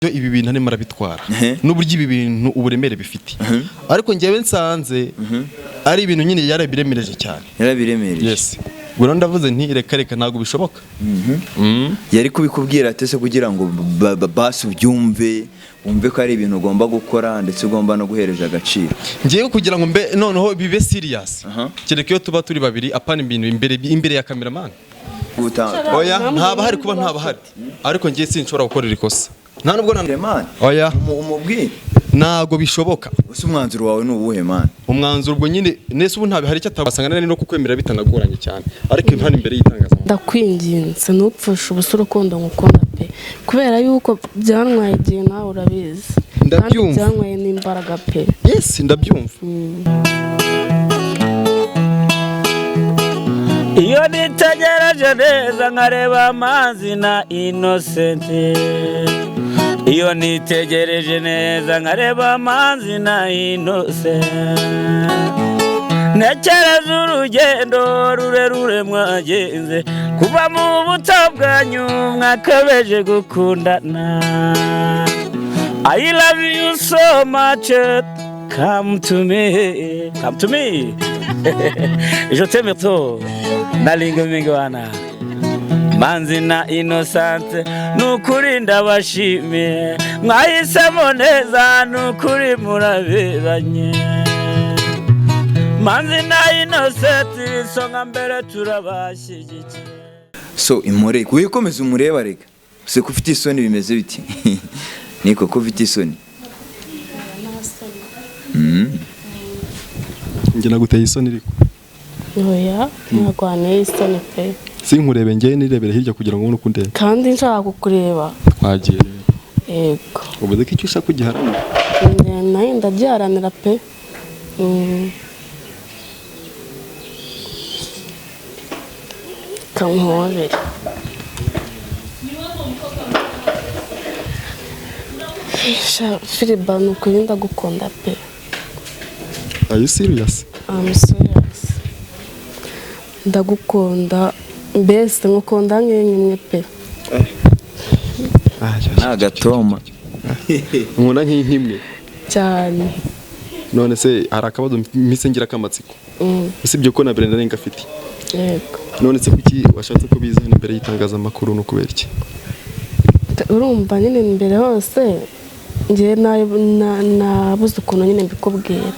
Ibi bintu arimo arabitwara n'uburyo ibi bintu uburemere bifite, ariko njyewe nsanze ari ibintu nyine yarabiremereje cyane. Yarabiremereje. Yes, ubwo rero ndavuze nti reka reka, ntabwo bishoboka. Yari kubikubwira ate se kugira ngo basi ubyumve, wumve ko ari ibintu ugomba gukora ndetse ugomba no guhereza agaciro? Ngewe kugira ngo mbe noneho bibe serious, kereka iyo tuba turi babiri, apana ibintu imbere ya cameraman. Oya, ntaba hari kuba ntaba hari, ariko ngiye sinshobora gukora iri kosa, nta nubwo na Man, Oya. Umubwire. Ntabwo bishoboka. Ese umwanzuro wawe ni uwuhe, man? Umwanzuro ubwo nyine nese ubu ntabwo hari icyo atabasanga nari no kukwemera bitanagoranye cyane, ariko hano imbere y'itangazamakuru. Ndakwinginze, ntupfushe ubusa urukundo ngukunda pe, kubera yuko byantwaye igihe, nawe urabizi, kandi Ndabyumva. byantwaye n'imbaraga pe. Yes, ndabyumva. Iyo nitegereje neza nkareba amazi na Innocent, iyo nitegereje neza nkareba amazi na Innocent, ntekereza urugendo rurerure mwagenze kuva mu buto bwanyu mwakabeje gukundana. I love you so much, come to me, come to me, je t'aime trop. Nalinga mingi wana Manzi na Innocent, nukuri ndabashimiye, mwahisemo neza, nukuri muraberanye. Manzi na Innocent, isonga mbere, turabashyigikiye. So impore, wikomeza umureba, reka se ko ufite isoni, bimeze biti niko ko ufite isoni? Njye naguteye isoni ariko? Oya, ntabwo wanteye isoni pe. Sinkurebe, njyewe nirebere hirya kugira ngo ubone uko undeba. Kandi nshaka kukureba. Twagiye rero. Yego. Ubuze ko icyo ushaka ugiharanira. Nayo ndagiharanira pe. Kankuhobere. Sha, Filiba, ni ukuri ndagukunda pe. Are you serious? I'm serious. Ndagukunda, mbese ngukunda nk'imwe pe. Ntagatoma. Nkunda nk'inkimwe. Cyane. None se hari akabazo mpise ngira k'amatsiko, usibye ko na Brenda nari ngafite? Yego. None se kuki washatse ko biza hano imbere y'itangazamakuru, no kubera iki? Urumva nyine imbere hose njyewe nabuze ukuntu nyine mbikubwira,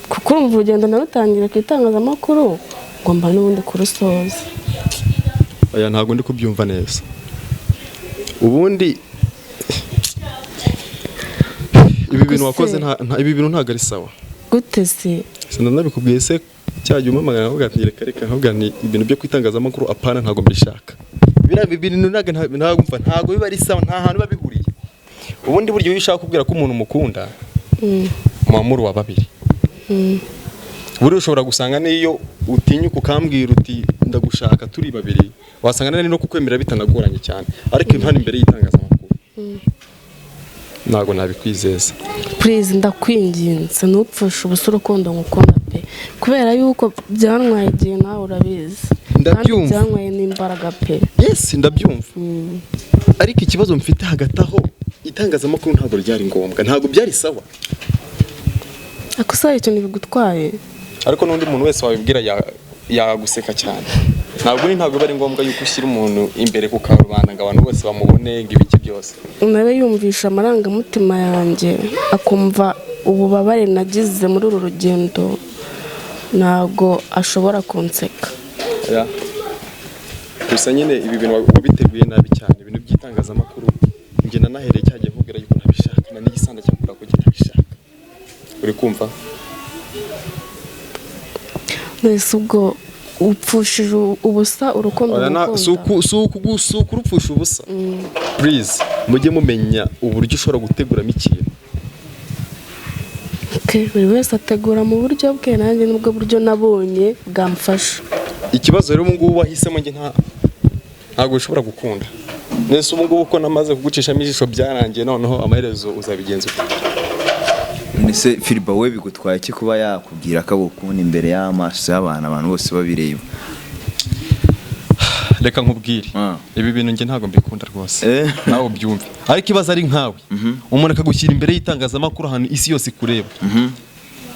kuko urumva urugendo narutangira ku itangazamakuru, ngomba n'ubundi kurusoza. Oya, ntabwo ndi kubyumva neza. Ubundi ibi bintu wakoze ibi bintu ntabwo ari sawa. Gute se? Sinanabikubwiye se cya gihe umpamagara nkavuga ati reka reka, nkavuga nti ibintu byo kwitangazamakuru apana, ntabwo mbishaka. Biriya bintu ntabwo mva, ntabwo biba ari sawa, nta hantu biba bihuriye. Ubundi buryo iyo ushaka kubwira ko umuntu umukunda, muba muri uwa babiri. Buriya ushobora gusanga n'iyo utinyuka ukambwira uti ndagushaka turi babiri, wasanga nari no kukwemera bitanagoranye cyane, ariko hano imbere y'itangazamakuru ntabwo nabikwizeza. Please, ndakwinginze, ntupfushe ubusa urukundo ngukunda pe, kubera yuko byantwaye igihe, nawe urabizi, kandi Ndabyumva. byantwaye n'imbaraga pe. Yes, ndabyumva, ariko ikibazo mfite hagati aho, itangazamakuru ntabwo ryari ngombwa, ntabwo byari sawa. Ako se hari ikintu bigutwaye? Ariko n'undi muntu wese wabibwira yaguseka cyane. Ntabwo biba ari ngombwa yuko ushyira umuntu imbere ku karubanda ngo abantu bose bamubone, ngo ibiki byose. Nawe yumvisha amarangamutima yanjye, akumva ububabare nagize muri uru rugendo, ntabwo ashobora kunseka. Ya. Gusa nyine ibi bintu wabiteguye nabi cyane, ibintu by'itangazamakuru. Njye nanahereye cyagiye nkubwira yuko ntabishaka, na n'igisanda cyakubwira ko ntabishaka, uri kumva? Mbese ubwo upfushije ubusa urukundo Oya, si ngukunda? si ukurupfusha ubusa. Please, mujye mumenya uburyo ushobora guteguramo ikintu. Okay, buri wese ategura mu buryo bwe, nanjye nubwo buryo nabonye bwamfasha. Ikibazo rero ubu ngubu wahisemo, njye ntabwo bishobora gukunda. Nese ubu ngubu ko namaze kugucishamo ijisho byarangiye, noneho amaherezo uzabigenza ute? Ese Filiba, we bigutwaye iki kuba yakubwira ko agukunda imbere y'amaso y'abantu, abantu bose babireba? Reka nkubwire, ibi bintu njye ntabwo mbikunda rwose. Nawe ubyumve, ariko ibaze ari nkawe, umuntu akagushyira imbere y'itangazamakuru ahantu isi yose ikureba,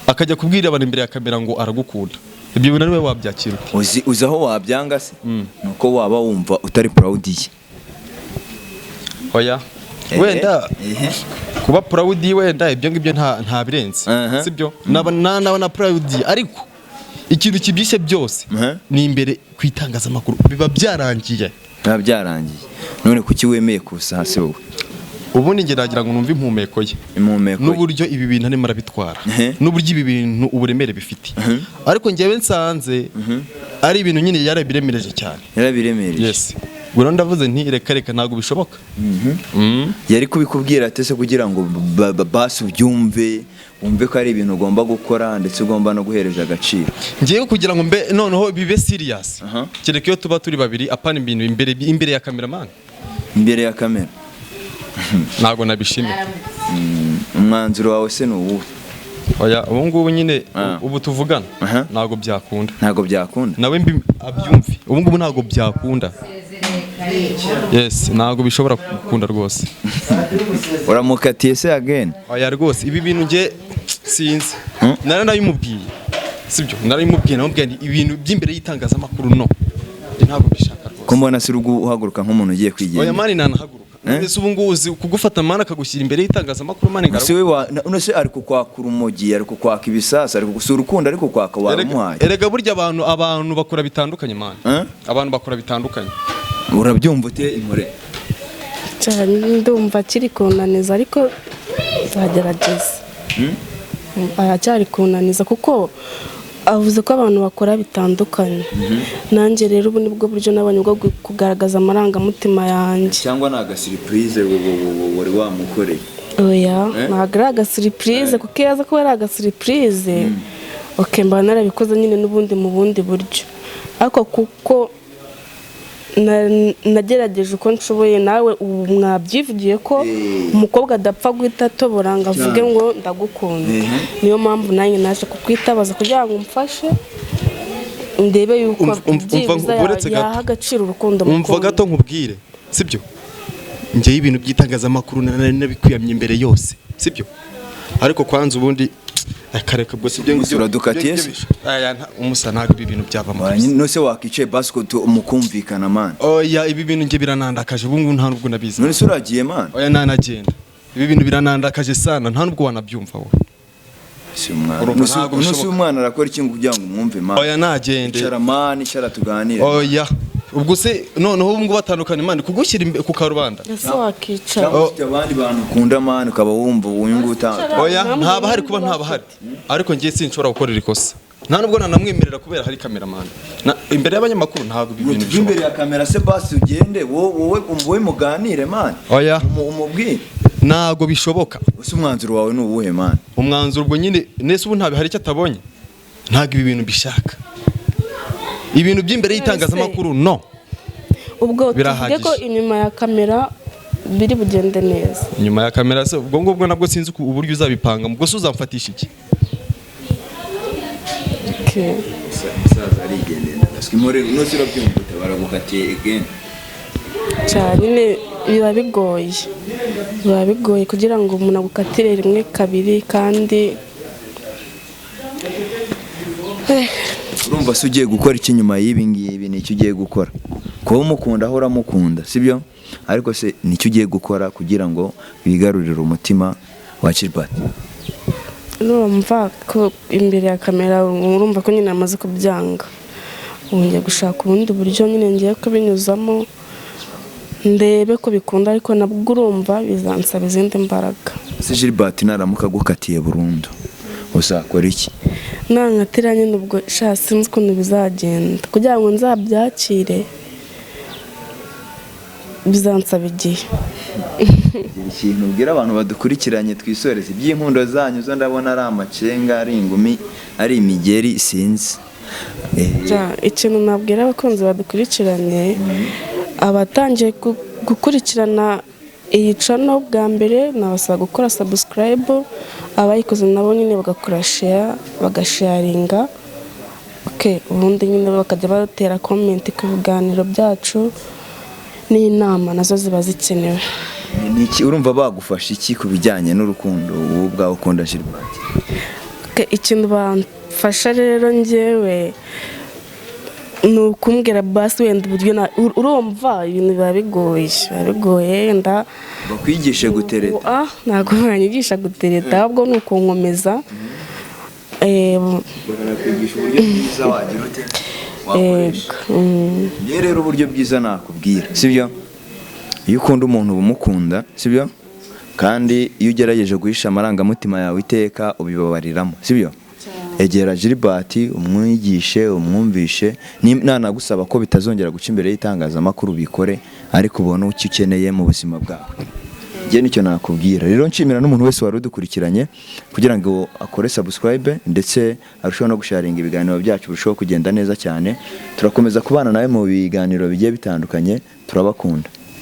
akajya kubwira abantu imbere ya kamera ngo aragukunda. Ibyo bintu ari wowe wabyakira ute? Uzi aho wabyanga se? Nuko waba wumva utari proud ye. Oya, wenda kuba proud, wenda ibyo ngibyo nta birenze. Sibyo, naba na proud, ariko ikintu kibyishe byose ni imbere ku itangazamakuru, biba byarangiye. Biba byarangiye. None kuki wemeye kusa hasi wowe? Ubundi njye nagira ngo numve impumeko ye Impumeko ye. n'uburyo ibi bintu arimo arabitwara, n'uburyo ibi bintu uburemere bifite, ariko njyewe nsanze ari ibintu nyine yarabiremereje cyane. Yarabiremereje. Yes, ubwo rero ndavuze nti reka reka, ntabwo bishoboka. Yari kubikubwira ate se kugira ngo basi ubyumve, wumve ko ari ibintu ugomba gukora ndetse ugomba no guhereza agaciro? Ngewe kugira ngo mbe noneho bibe serious, kereka iyo tuba turi babiri, apana ibintu imbere ya cameraman. Imbere ya kamera. Ntabwo nabishimira. Umwanzuro wawe se ni uwuhe? Oya, ubu ngubu nyine, ubu tuvugana, ntabwo byakunda. Ntabwo byakunda. Nawe mbi abyumve, ubu ngubu ntabwo byakunda. Yes, ntabwo bishobora gukunda rwose. Uramukatiye se again? Oya rwose, ibi bintu njye sinzi. Naranabimubwiye, sibyo? Narabimubwiye, namubwiye nti ibintu by'imbere y'itangazamakuru no. Njye ntabwo mbishaka rwose. Ko mbona se uri guhaguruka nk'umuntu ugiye Oya kwigendera? man, nanahaguruka. Eh? Ese ubu ngubu uzi kugufata man akagushyira imbere y'itangazamakuru man? Se we none se ari kukwaka urumogi, ari kukwaka ibisasu, ari kugusura urukundo, ari kukwaka, wamuhaye? Erega burya abantu bakora bitandukanye, man. Eh? Abantu bakora bitandukanye. Urabyumva ute, Impore? Cyane, ndumva akiri kunaniza, ariko nzagerageza. Aracyari kunaniza kuko avuze ko abantu bakora bitandukanye. Nanjye rero ubu nibwo buryo nabonye bwo kugaragaza amarangamutima yanjye. Cyangwa ni agasurprise wari wamukoreye? Oya. Eh? Ntabwo ari agasurprise, kuko iyo aza kuba ari agasurprise, ok, mba narabikoze nyine n'ubundi mu bundi buryo, ariko kuko nagerageje uko nshoboye, nawe ubu mwabyivugiye ko umukobwa adapfa guhita atobora ngo avuge ngo ndagukunda. Niyo mpamvu nanjye naje kukwitabaza kugira ngo umfashe ndebe yuko Umva, byibuze uretse gato. yaha agaciro urukundo Umva mukunda. gato nkubwire, sibyo? Njyewe ibintu by'itangazamakuru nari nabikwiyamye imbere yose, sibyo? Ariko kwanza ubundi akareka ubwo sibyo. Gusa uradukatiye se? Aya umusa, ntabwo ibi bintu byavamo kabisa. None se wakicaye basi ko mukumvikana, man? Oya, ibi bintu njye biranandakaje, ubu ngubu nta nubwo nabizi. None se uragiye, man? Oya, nanagenda. Ibi bintu biranandakaje sana, nta nubwo wanabyumva wowe. Si umwana. Urumva ntabwo None se bishoboka. umwana arakora iki ngo kugira ngo umwumve, man? Oya, nagende. Icara, man, icara tuganire. Oya, ubwo se noneho ubu ngubu batandukanye, man, kugushyira ku karubanda. Ese wakicara? Cyangwa ufite abandi bantu ukunda, man, ukaba wumva uyu nguyu Oya. Namwe Ntaba hari kuba niba ntaba hari, ariko njye sinshobora gukorera ikosa, nta nubwo nanamwemerera kubera hari cameraman imbere y'abanyamakuru. Ntabwo ibi bintu Tuve imbere bishoboka. ya kamera se basi, ugende wowe muganire, man. Oya. Umubwire. Ntabwo bishoboka. Ese umwanzuro wawe ni uwuhe, man? Umwanzuro ubwo nyine, nese ubu ntabwo hari icyo atabonye? Ntabwo ibi bintu bishaka, ibintu by'imbere y'itangazamakuru no. Ubwo tuvuge Birahagije. ko inyuma ya kamera biri bugende neza? Inyuma ya kamera se ubwo ngubwo nabwo sinzi uburyo uzabipanga, ubwo se uzamfatisha iki? Okay. Umusaza arigendera, ndaswe. Impore, nose urabyumva ute, baragukatiye again? Cyane nyine, biba bigoye kugira ngo umuntu agukatire rimwe, kabiri, kandi Urumva se ugiye gukora iki nyuma y'ibi ngibi? Ni icyo ugiye gukora? Kuba umukunda aho uramukunda, sibyo? Ariko se nicyo ugiye gukora kugira ngo wigarurire umutima wa Gilbert? Urumva ko imbere ya kamera, urumva ko nyine amaze kubyanga. Ubu ngiye gushaka ubundi buryo nyine ngiye kubinyuzamo, ndebe ko bikunda, ariko nabwo urumva bizansaba izindi mbaraga. Ese Gilbert naramuka agukatiye burundu uzakora iki? Nankatira nyine ubwo sha sinzi ukuntu bizagenda. Kugira ngo nzabyakire bizansaba igihe. Gira ikintu ubwira abantu badukurikiranye, twisoreze. Iby'inkundo zanyu zo ndabona ari amacenga, ari ingumi, ari imigeri, sinzi. Ja, ikintu nabwira abakunzi badukurikiranye, abatangiye gukurikirana iyi channel bwa mbere, nabasaba gukora subscribe, abayikoze nabo nyine bagakora share, bagasharinga. Okay, ubundi nyine bakajya batera comment ku biganiro byacu n'inama nazo ziba zikenewe. Ni iki urumva bagufasha iki ku bijyanye n'urukundo wowe ubwawe ukunda Gilbert? Okay, ikintu bamfasha rero njyewe ni ukumbwira basi wenda uburyo urumva ibintu biba bigoye wenda. Bakwigishe gutereta? Ah, ntabwo banyigisha gutereta, ahubwo ni ukunkomeza. Bakanakwigisha uburyo bwiza wagira ute, wakoresha. Yego. Njye rero uburyo bwiza nakubwira, sibyo, iyo ukunda umuntu uba umukunda, sibyo, kandi iyo ugerageje guhisha amarangamutima yawe iteka ubibabariramo, sibyo. Egera Gilbert, umwigishe, umwumvishe, nanagusaba ko bitazongera guca imbere y'itangazamakuru bikore, ariko ubone icyo ukeneye mu buzima bwawe. Njye nicyo nakubwira. Rero nshimira n'umuntu wese wari udukurikiranye kugira ngo akore subscribe ndetse arusheho no gusharinga ibiganiro byacu, birusheho kugenda neza cyane. Turakomeza kubana nawe mu biganiro bigiye bitandukanye. Turabakunda.